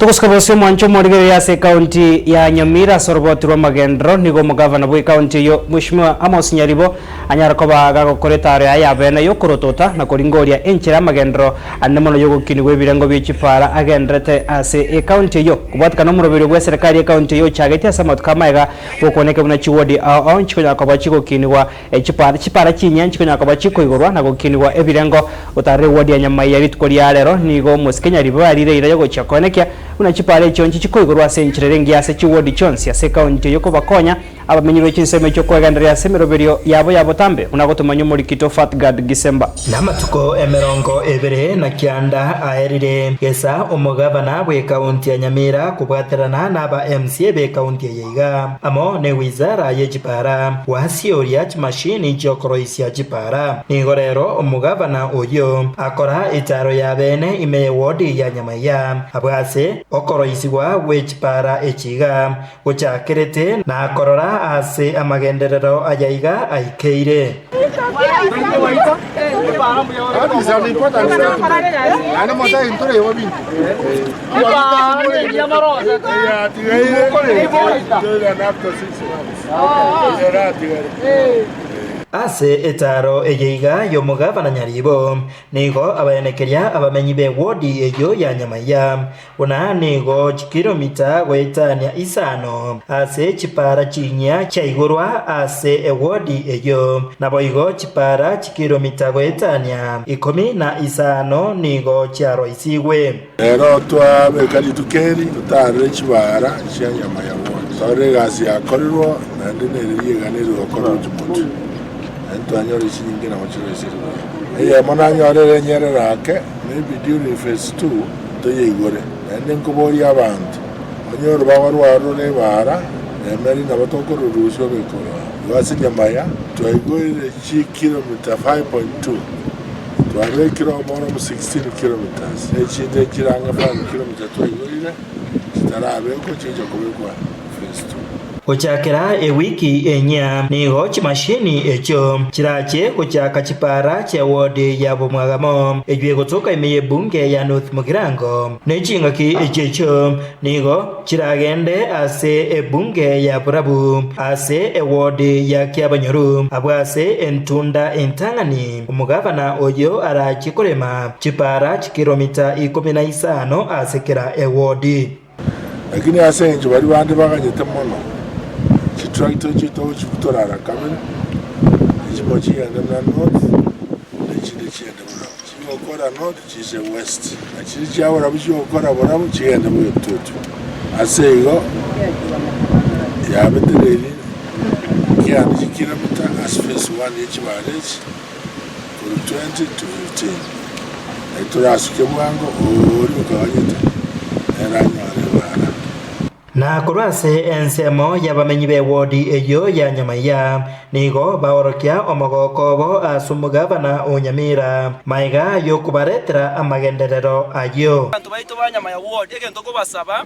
Togosika bosio omwancho omorigereria ase ekaunti ya Nyamira ase oroboti rw'amagenderero nigo omogavana bw'ekaunti eyio Mweshimiwa Amos Nyaribo anyare koba gagokora etaaro yaye ya bene yokorotota na koringoria enchera y'amagenderero anene mono yogokinigwa ebirengo bie chipaara agenderete ase ekaunti eyio kobwatekana nomoroberio bw'eserekari y'ekaunti eyio ochagetie ase amatuko amaega gokwaneke buna chiwodi ao ao nchikonyara koba chigokinigwa Chipara, chipara chinyia nchikonyara koba chikoigorwa na gokinigwa ebirengo. Gotarera ewodi ya Nyamaiya rituko ria rero nigo omosike Nyaribo arire eira yogochia koenekia buna chipara echio nchi chikoigorwa ase enchera ere engiya ase chiwodi chionsi ase ekaunti eyio kobakonya abamenyi be chinsemo echio kwegendereria ase emeroberio yabo ya botambe buna gotomanywa omorikito Fatgard Gisemba. Namatuko emerongo ebere na kianda aerire, gesa omogavana bw'ekaunti ya Nyamira kobwaterana naba MCA b'ekaunti eye iga, amo ne wizara ye chipara, gwasioria chimashini chi'okoroisia chipara. Nigo rero omogavana oyio akora echaro ya bene ime y'ewodi ya Nyamaiya, abwo ase okoroisigwa gwe chipara echi iga gochakerete na korora aase amagenderero aya iga aikeire. Ase etaaro eye iga y'omogabana Nyaribo, nigo abaenekeria abamenyi b'ewodi eyio ya Nyamaiya Buna nigo chikilomita goetania isano ase chipara chinyia chiaigorwa ase ewodi eyio, naboigo chipara chikilomita goetania ikomi na isano nigo chiaroisigwe. Rero twabeka rituko eri totaarere chibara chia nyama ya wodi, torore egasi yakorirwe naende nere ri'eganeri gokorwa gochia motwe, naende twanyora chinyinge nabo chiroiserwe buya. Eyemo nanyore ere enyerere ake, maybe during phase two. Toyeigore, naende nkoboria abanto, Onye orobago rwao rore ebaara, remeri nabo tokororusia obeke oroa. Igo ase Nyamaya twaigoire chikilomita 5.2, twabekire omoro 16 kilometres, ne echinde nchire ang'e 5 kilomita twaigoire chitarabekwa chigocha kobekwa phase 2. Gochakera ewiki enyia nigo chimashini echio chirache gochaka chipara chia ward ya Bomwagamo eyio egotoka ime y'ebunge ya North Mugirango, ne chingaki echio echio nigo chiragende ase ebunge ya Borabu ase eward ya Kiabonyoru abwo ase entunda entang'ani omogabana oyio arache korema chipara chikiromita ikomi na isano ase kera eward. Lakini ase engencho baria bande baganyete mono, chitractor chiaito gochibutora ara kabere, echimo chigende buna north, na echinde chigende borabu. Chigokora north chiise west, na chiria chia borabu chigokora borabu chigende bogetutu. Ase igo yabetereirie kianda chikilomita ase phase one ye chibara echi korwa 20 to 15. Naki torasuke bwango oria okaganyete, nere anyore ebaara. Na korwa ase ensemo y'abamenyi b'ewodi eyio ya Nyamaiya nigo baorokia omogooko obo ase omogabana o Nyamira magega y'okobaretera amagenderero ayio. Abanto baito ba Nyamaya ward egento kobasaba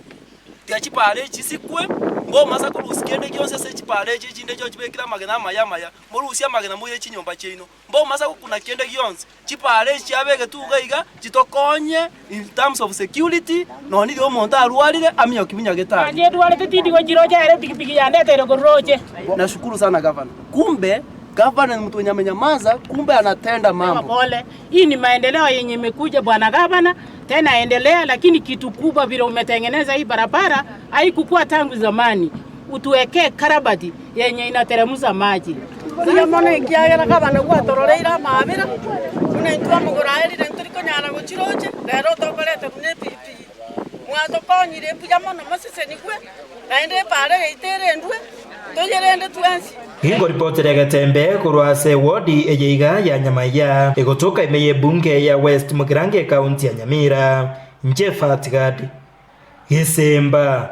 Tiga chipaara echi chisikwe, mbomasa korusia kende gionsi ase chipaara echi echinde echio chibekire amagena amaya amaya, morusie amagena moire chinyomba chiaino. Mbomasa gokuna kende gionsi. Chipaara echi chiabegetwe iga iga, chitokonye in terms of security, nonya riria omonto arwarire, aminyoki bunya getari. Nainche ndwarete tindi gochirocha ere epikipiki yandeteire korwa roche. Nashukuru sana gavana. Kumbe gavana ni mtu mwenye amenyamaza, kumbe anatenda mambo. Pole. Hii ni maendeleo yenye imekuja bwana gavana, tena endelea, lakini kitu kubwa vile umetengeneza hii barabara haikukua tangu zamani. Utuwekee karabati yenye inateremsha maji. Mbuya mono ekiagera gavana gwatororeire amaabera, buna intwe amagoro aerire ntori konyara gochiroche, rero otokorete buna epigipigi. Mwatokonyire mbuya mono mosesenigwe, naende epaara yaito erendwe, toyerende twensi. Ninkoripotere egetembe korwa ase ewodi eye iga ya Nyamaiya, egotoka ime y'ebunge ya West Mugirango ekaunti ya Nyamira. Inche Fatgad Gesemba.